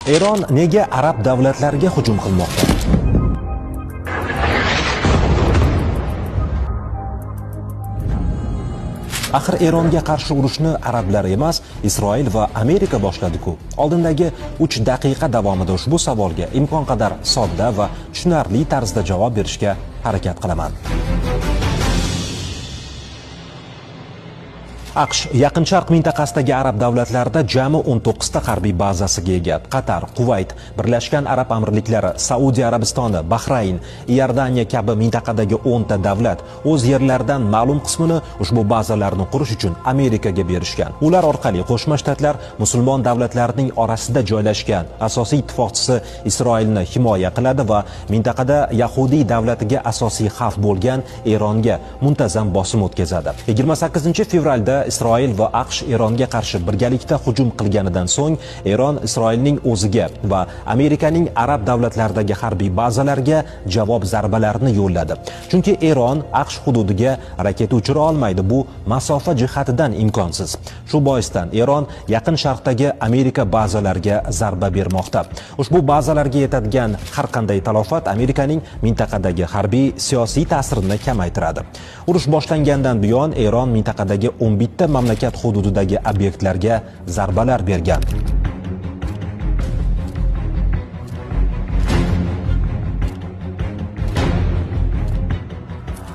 Eron nega arab davlatlariga hujum qilmoqda? Axir Eronga qarshi urushni arablar emas, Isroil va Amerika boshladi-ku. Oldindagi 3 daqiqa davomida ushbu savolga imkon qadar sodda va tushunarli tarzda javob berishga harakat qilaman. AQSh Yaqin Sharq mintaqasidagi arab davlatlarida jami 19 ta harbiy bazasiga ega. Qatar, Kuvayt, Birlashgan Arab Amirliklari, Saudiya Arabistoni, Bahrayn, Iordaniya kabi mintaqadagi 10 ta davlat o'z yerlaridan ma'lum qismini ushbu bazalarni qurish uchun Amerikaga berishgan. Ular orqali Qo'shma Shtatlar musulmon davlatlarining orasida joylashgan asosiy ittifoqchisi Isroilni himoya qiladi va mintaqada yahudiy davlatiga asosiy xavf bo'lgan Eronga muntazam bosim o'tkazadi. 28 fevralda Isroil va AQSh Eronga qarshi birgalikda hujum qilganidan so'ng Eron Isroilning o'ziga va Amerikaning arab davlatlaridagi harbiy bazalarga javob zarbalarini yo'lladi. Chunki Eron AQSh hududiga raketa uchira olmaydi, bu masofa jihatidan imkonsiz. Shu boisdan Eron Yaqin Sharqdagi Amerika bazalariga zarba bermoqda. Ushbu bazalarga yetadigan har qanday talofat Amerikaning mintaqadagi harbiy siyosiy ta'sirini kamaytiradi. Urush boshlangandan buyon Eron mintaqadagi 11 ta mamlakat hududidagi obyektlarga zarbalar bergan.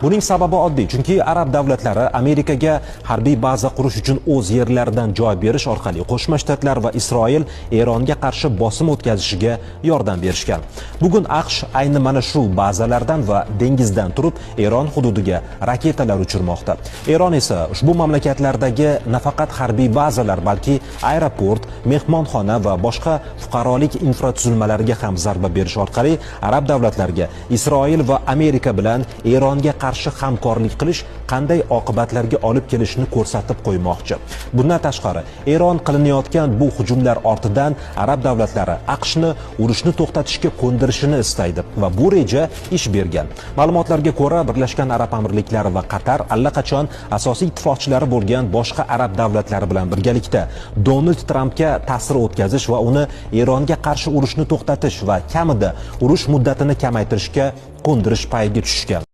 Buning sababi oddiy, chunki arab davlatlari Amerikaga harbiy baza qurish uchun o'z yerlaridan joy berish orqali Qo'shma Shtatlar va Isroil Eronga qarshi bosim o'tkazishiga yordam berishgan. Bugun AQSh ayni mana shu bazalardan va dengizdan turib Eron hududiga raketalar uchirmoqda. Eron esa ushbu mamlakatlardagi nafaqat harbiy bazalar, balki aeroport, mehmonxona va boshqa fuqarolik infratuzilmalariga ham zarba berish orqali arab davlatlariga Isroil va Amerika bilan Eronga qarshi hamkorlik qilish qanday oqibatlarga olib kelishini ko'rsatib qo'ymoqchi. Bundan tashqari, Eron qilinayotgan bu hujumlar ortidan arab davlatlari AQShni urushni to'xtatishga ko'ndirishini istaydi va bu reja ish bergan. Ma'lumotlarga ko'ra, Birlashgan Arab Amirliklari va Qatar allaqachon asosiy ittifoqchilari bo'lgan boshqa arab davlatlari bilan birgalikda Donald Trampga ta'sir o'tkazish va uni Eronga qarshi urushni to'xtatish va kamida urush muddatini kamaytirishga ko'ndirish payiga tushishgan.